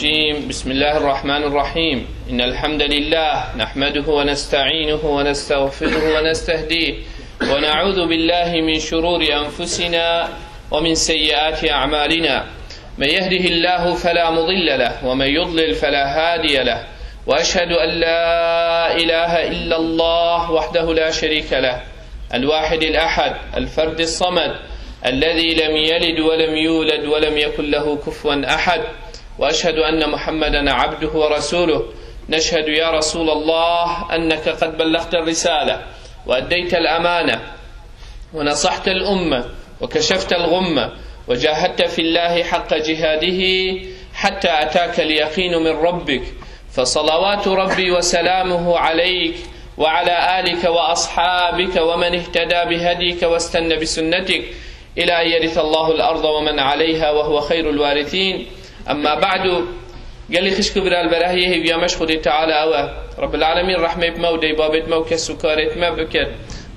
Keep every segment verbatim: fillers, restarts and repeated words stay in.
الرجيم. بسم الله الرحمن الرحيم. إن الحمد لله نحمده ونستعينه ونستغفره ونستهديه، ونعوذ بالله من شرور أنفسنا ومن سيئات أعمالنا. من يهده الله فلا مضل له، ومن يضلل فلا هادي له، وأشهد أن لا إله إلا الله وحده لا شريك له، الواحد الأحد، الفرد الصمد، الذي لم يلد ولم يولد ولم يكن له كفوا أحد. وأشهد أن محمدا عبده ورسوله. نشهد يا رسول الله أنك قد بلغت الرسالة وأديت الأمانة ونصحت الأمة وكشفت الغمة وجاهدت في الله حق جهاده حتى أتاك اليقين من ربك، فصلوات ربي وسلامه عليك وعلى آلك وأصحابك ومن اهتدى بهديك واستن بسنتك إلى أن يرث الله الأرض ومن عليها وهو خير الوارثين. أما بعد. Gelî xişk û bira, li berahiyê hêviya me ji Xwedê Teala ew e. Rabbil Alemîn rehmê bi me û deybabêt me û kes û karêt me biket.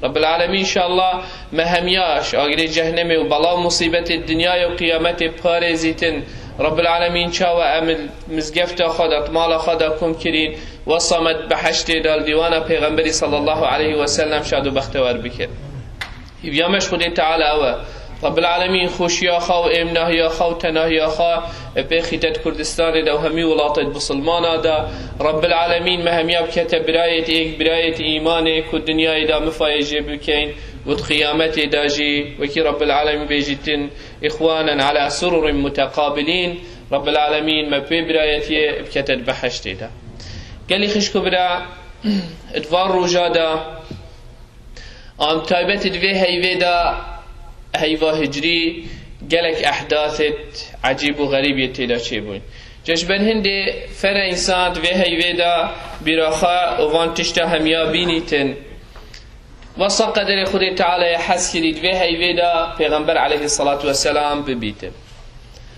Rabbil Alemîn înşallah me hemiya ji agirê cehnemê û bela û musîbetê dinyayê û qiyametê parêzîtin. Rabbil Alemîn çawa em li mizgefta xwe de, di mala xwe de kom kirîn, wesa me di behiştê de li dîwana Pêxemberî sallallahu aleyhi ve sellem şad û bextewar biket. Hêviya me ji Xwedê Teala ew e. Rabbil Alemîn xweşiya xwe û êmnahiya xwe û tenahiya xwe pêxîte di Kurdistanê de û hemî welatêt bisilmana de. Rabbil Alemîn me hemiya bikete birayêt êk, birayêt îmanê ku dinyayê de mifayê jê bikeyn û di qiyametê de jî wekî Rabbil Alemîn bêjîtin, إخوانا على سرر متقابلين. Rabbil Alemîn me pê birayetiyê bikete di behiştê de. Gelî xişk û bira, di van roja de, an taybetî di vê heyvê de, heyva hicrî, gelek ehdasêt ecîb û xerîb yê tê de çêbûn. Ji ber hindê fere însan di vê heyvê de bîra xwe û van tişta hemiya bînîtin. Wesa qederê Xwedê Teala ye hez kirî di vê heyvê de Pêxember aleyhisselatu vesselam bibîtin.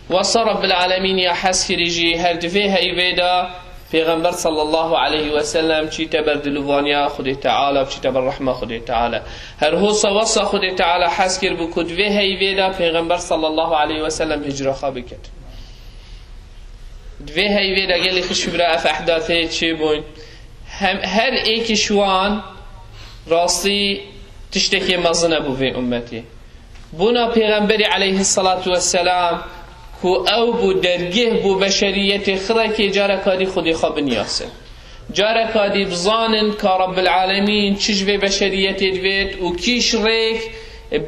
Wesa Rabbil Alemîn ya hez kirî jî her di vê heyvê de Pêxember sallallahu aleyhi ve sellem çîte ber dilûvaniya Xwedê Teala, çîte ber rehma Xwedê Teala. Her hosa wesa Xwedê Teala hez kir bû ku di vê heyvê de Pêxember sallallahu aleyhi ve sellem hicra xwe biket. Di vê heyvê de gelî xişk û bira ev ehdasê çêbûn. Hem, her êkî ji wan rastî tiştekê mezin e bo vê ummetê. Bona Pêxemberî aleyhisselatu vesselam ku ew bû dergeh bo beşeriyetê xirekê, careka dî Xwedê xwe binyasin. Careka dî bizanin ka Rabbil Alemîn çi ji vê beşeriyetê divêt û kîş rêk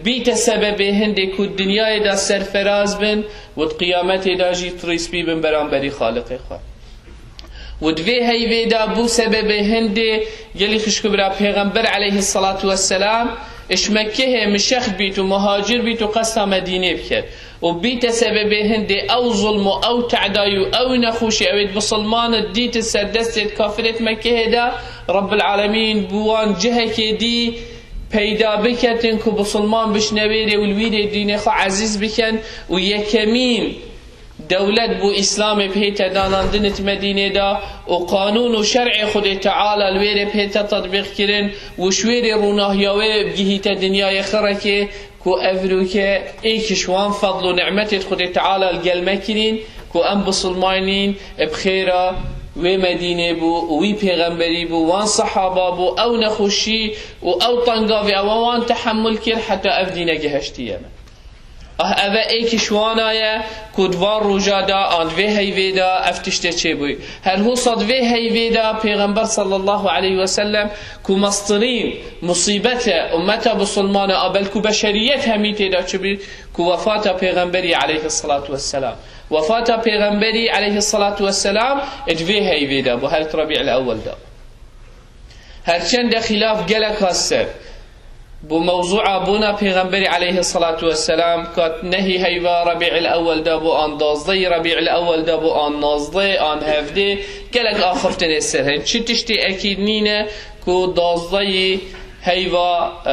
bîte sebebê hindê ku dinyayê de serferaz bin û di qiyametê de jî tirîs bîbin beramberî Xaliqê xwe. Û di vê heyvê de bû sebebê hindê gelî xişk û bira Pêxember aleyhisselatu vesselam ji Mekkehê mişext bît û muhacir bît û qesta Medînê biket. Û bîte sebebê hindê ew zulm û ew tedayî û ew nexweşî ewêt bisilmanit dîtin ser destêt kafirêt Mekkehê de, Rabbil Alemîn bi wan cihekê dî peyda biketin ku bisilman bişne wêrê û li wîrê dînê xwe ezîz biken û yekemîn dewlet bo Îslamê bihête danandinit Medînê de û qanûn û şer'ê Xwedê Teala li wêrê bihête tetbîq kirin û ji wêrê rûnahiya wê bigihîte dinyayê xirekê ku evroke êk ji wan fedl û nimetêt Xwedê Teala li gel me kirîn ku em bisilmanîn bi xêra wê Medînê bû û wî pêxemberî bû, wan sehaba bû, ew nexweşî û ew tengavî ewa wan tehemul kir heta ev dîne gihiştiye me. Ah, ev e êkî ji wana ye ku di van roja de an di vê heyvê de ev tiştê çêbûyî. Her hosa di vê heyvê de Pêxember sallallahu aleyhi ve sellem ku mestirîn musîbet e ummeta bisilmane a belku beşeriyet hemî tê de çibî ku wefata Pêxemberî aleyhisselatu vesselam. Wefata Pêxemberî aleyhisselatu vesselam di vê heyvê de bû, her di Rebî'il Ewwel de. Herçende xîlaf gelek hat ser. Bo mewzû'a bona Pêxemberî aleyhisselatu vesselam, ka nehî heyva Rebî'il Ewwel de bû, an dazdeyî Rebî'il Ewwel de bû, an nazdê, an hevdê, gelek axiftinê ser hene. Çi tiştê ekîd nîne ku dazdeyî heyva, e,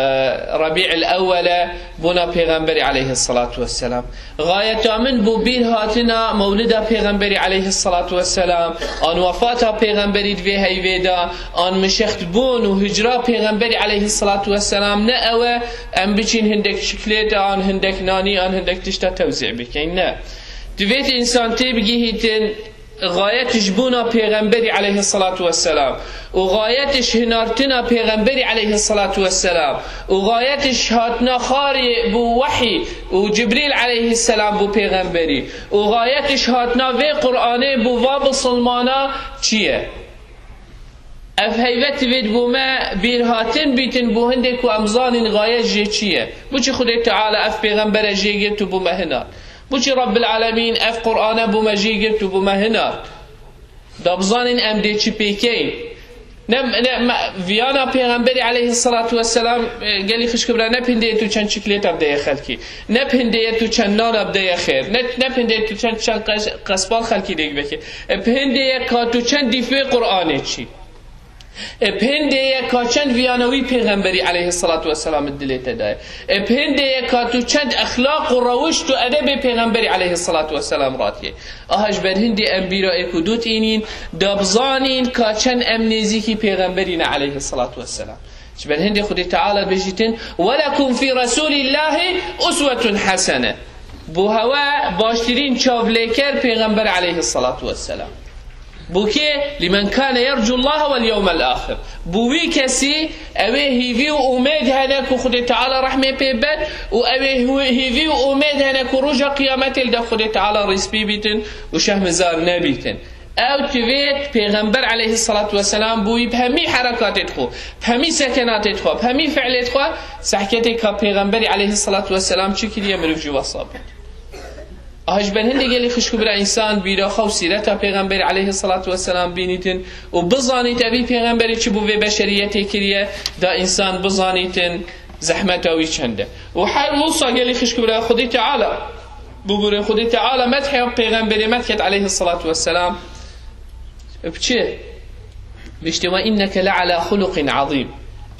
Rebî'il Ewwel e, bona Pêxemberî aleyhisselatu vesselam. Xayeta min bo bîr hatina mewlida Pêxemberî aleyhisselatu vesselam, an wefata Pêxemberî di vê heyvê de, an mişext bûn û hicra Pêxemberî aleyhisselatu vesselam ne ew e, em biçîn hindek çiklêt an hindek nanî an hindek tişta tewzî bikeyn. Ne. Divêt însan tê bigihîtin, Gayet ji bûna Pêxemberî aleyhissalatu vesselam û gayet ji hinartina Pêxemberî aleyhissalatu vesselam û gayet ji hatina xarê bo wehî û Cibrîl aleyhisselam bo Pêxemberî û gayet ji hatina vê Qur'anê bo va bisilmana çi ye? Ev heyvet divêt bo me bîrhatin bîtin bo hindê ku em zanîn gayet jê çi ye. Bo çi Xwedê Teala ev Pêxembere jê girt û bo me hinar? Bo çi Rabbil Alemîn ev Qur'ane bo me jê girt û bo me hinar? Da bizanîn em dê çi pêkeyin. Ne, ne, me, viyana Pêxemberî aleyhissalatu vesselam, e, gelî xişk bira, ne bi hindê tu çend çiklêta bideye xelkî. Ne bi hindê ye tu çend nana bideye xêr. Ne, ne bi hindê tu çend, çend qes-, qespal xelkî dê bikî. E, bi hindê ye ka tu çend dîf wê Qur'anê çî. E, bi hindê ye ka çend viyana wî Pêxemberî aleyhissalatu vesselam di dilê te de ye. E, bi hindê ye ka tu çend exlaq û rewişt û edebê Pêxemberî aleyhissalatu vesselam ratiyê. Aha ji ber hindê em bîra êk û dût înîn, da bizanîn ka çend em nêzîkî Pêxemberî ne aleyhissalatu vesselam. Ji ber hindê Xwedê Teala dibêjîtin, "Welekum fî Resûlîllahî uswetun hesene." Bo hewe baştirîn çavlêker Pêxember aleyhissalatu vesselam. Bo kê? "Limen kane yercullaha wel yewmel axir." Bo wî kesî ewê hîvî û umêd hene ku Xwedê Teala rehmê pê bed û ewê hu-, hîvî û umêd hene ku roja qiyametê li de Xwedê Teala rîspî bîtin û şehmizar nebîtin. Ew divêt Pêxember aleyhissalatu vesselam bo wî bi hemî herekatê xwe, bi hemî sekenatê xwe, bi hemî fi'lê xwe, sehketê ka Pêxemberî aleyhissalatu vesselam çi kiriye, mirov jî wesa bût. Aha ji ber hindê gelî xişk û bira însan bîra xwe û sîreta Pêxemberî aleyhissalatu vesselam bînîtin û bizanît evî Pêxemberî çi bo vê beşeriyetê kiriye, da însan bizanîtin zehmeta wî çend e. Û her wisa gelî xişk û bira Xwedê Teala, bibûrin Xwedê Teala medhê Pêxemberê me diket aleyhissalatu vesselam. Bi çi? Biştî, "Ve inneke le ala xuluqin azîm."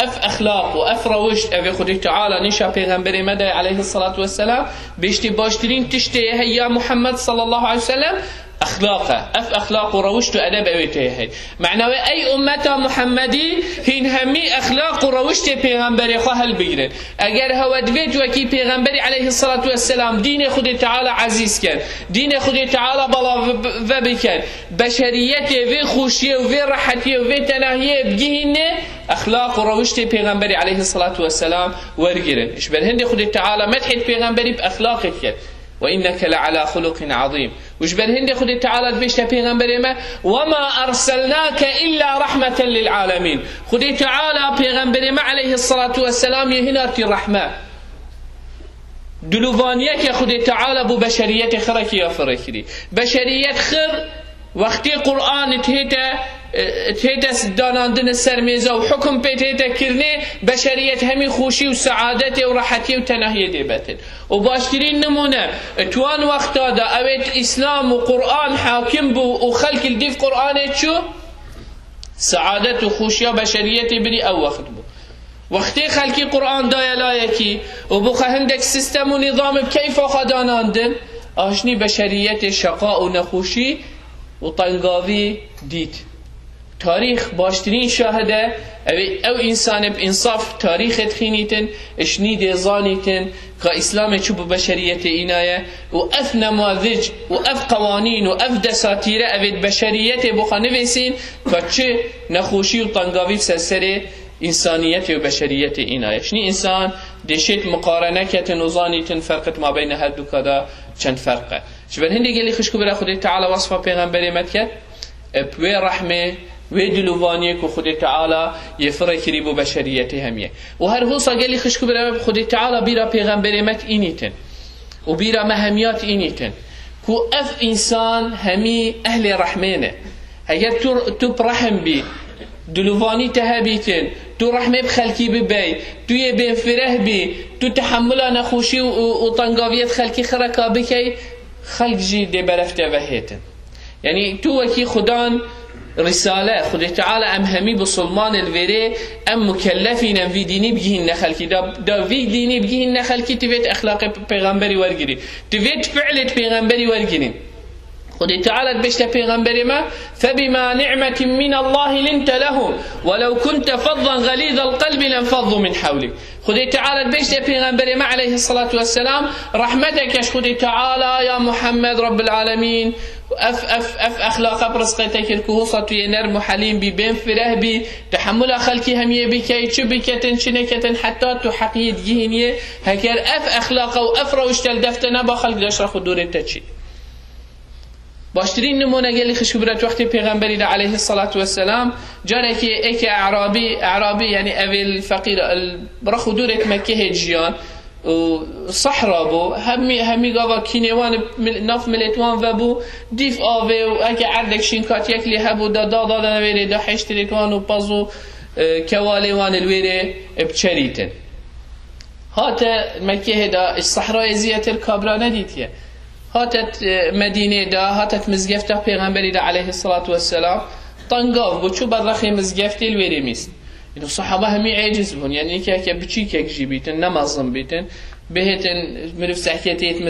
Ev exlaq û ev rewişt, evê Xwedê Teala nîşa Pêxemberê me daye aleyhissalatu vesselam, biştî baştirîn tiştê ye hey ya Muhammed sallallahu aleyhi ve sellem, exlaq e. Ev exlaq û rewişt û edeb ewê tê ye hey. Mena wê ey ummeta Muhammedî hîn hemî exlaq û rewiştê Pêxemberê xwe helbigirin. Eger hewe divêt wekî Pêxemberî aleyhissalatu vesselam dînê Xwedê Teala ezîz ken, dînê Xwedê Teala bala ve, ve biken, beşeriyetê vê xweşiyê û vê rehetiyê û vê tenahiyê bigihîne, exlaq û rewiştê Pêxemberî aleyhissalatu vesselam wergirin. Ji ber hindê Xwedê Teala medhê Pêxemberî bi exlaqê diket. "Ve inneke le ala xuluqin azîm." Û ji ber hindê Xwedê Teala dibêjte Pêxemberê me, "Ve ma erselnake illa rahmeten lil alemîn." Xwedê Teala Pêxemberê me aleyhissalatu vesselam yê hinartî rehme. Dilovaniyeke Xwedê Teala bo beşeriyetê xirekî ya firekirî. Beşeriyet xir wextê Qur'an dihête, e, dihête danandin ser mêza û hukm pê dihête kirinê, beşeriyet hemî xweşî û seadetê û rehetiyê û tenahiyê dê betin. Û baştirîn nimûne, e, di wan wexta de ewêt Îslam û Qur'an hakim bû û xelk li dîv Qur'anê çû, seadet û xweşiya beşeriyetê birî ew wext bû. Wextê xelkî Qur'an daye layekî û bo xwe hindek sîstem û nîzam bi keyfa xwe danandin, aşnî beşeriyetê şeqa û nexweşî û tengavî dît. Tarîx baştirîn şahid e, ew ê, ew însanê bi însaf tarîxê dixînîtin, ji nî dê zanîtin ka Îslamê çi bo beşeriyetê înaye û ev nemazic û ev qewanîn û ev desatîre ev ê di beşeriyetê bo xwe nivîsîn ka çi nexweşî û tengavî bi ser serê însaniyetê û beşeriyetê înaye. Ji nî însan dê şêt miqarene ketin û zanîtin ferqet mabeyne her du ka de çend ferq e. Ji ber hindê gelî xişk û bira Xwedê Teala wesfa Pêxemberê me diket, e, bi wê rehmê, wê dilovaniyê ku Xwedê Teala yê firekirî bo beşeriyetê hemiye. Û her hosa gelî xişk û bira Xwedê Teala bîra Pêxemberê me înîtin û bîra me hemiya înîtin ku ev însan hemî ehlê rehmê ne. Heger tu, tu bi rehm bî, dilovanî te hebîtin, tu rehmê bi xelkî bibey, tu yê bêfireh bî, tu tehemula nexweşî û, û, û tengaviyê di xelkî xireka bikey, xelk jî dê beref te vehêtin. Yanî tu wekî Xudan risale, Xwedê Teala em hemî bisilman li vêrê em mukellefîn em vî dînî bigihînne xelkî. Da, da vî dînî bigihînne xelkî, tu vêt exlaqê pêxemberî wergirî. Tu vêt fi'lêt pêxemberî wergirîn. Xwedê Teala dibêjte pêxemberê me, "Febima ni'metin min Allahi linte lehum, welew kunte fazzan ğalizal qelbi lenfazzu min hewlik." Xwedê Teala dibêjte pêxemberê me aleyhissalatu vesselam, "Rehmeteke ji Xwedê Teala ya Muhammed Rabbil Alemîn, ef, ef, ef exlaqa bi rizqê te kir ku hosa tu yê nerm û helîm bî, bên fireh bî, tehemula xelkî hemiyê bikey, çi biketin, çi neketin, heta tu heqiyê digihîniyê, heger ef exlaqa û ef rewişte li def te neba, xelk deşra xwe dorê te çî." Baştirîn nimûne gelî xişk û bira di wextê pêxemberî de aleyhissalatu vesselam, carekê êkê e'rabî, e'rabî yani evêl feqîr, rex û dûrê di Mekkehê dijiyan û sehra bû, hemî, hemî gava kînê wan mil-, nav milêt wan vebû, dîf avê û eke erdek şînkatiyek lê hebû da, da, da, da wêrê da hêştirêt wan û paz û, e, kewalê wan li wêrê, e, biçerîtin. Hate Mekkehê de, ji sehrayê zî yetir kabra nedîtiye. Hate, e, Medînê de, hate mizgefta Pêxemberî de aleyhissalatu vesselam, tengav bû, çû ber rexê mizgeftê li wêrê mîst. Îno sahaba hemî êciz bûn, yani eke, eke biçîkek jî bîtin, ne mezin bîtin, bihêtin mirov sehketê yêt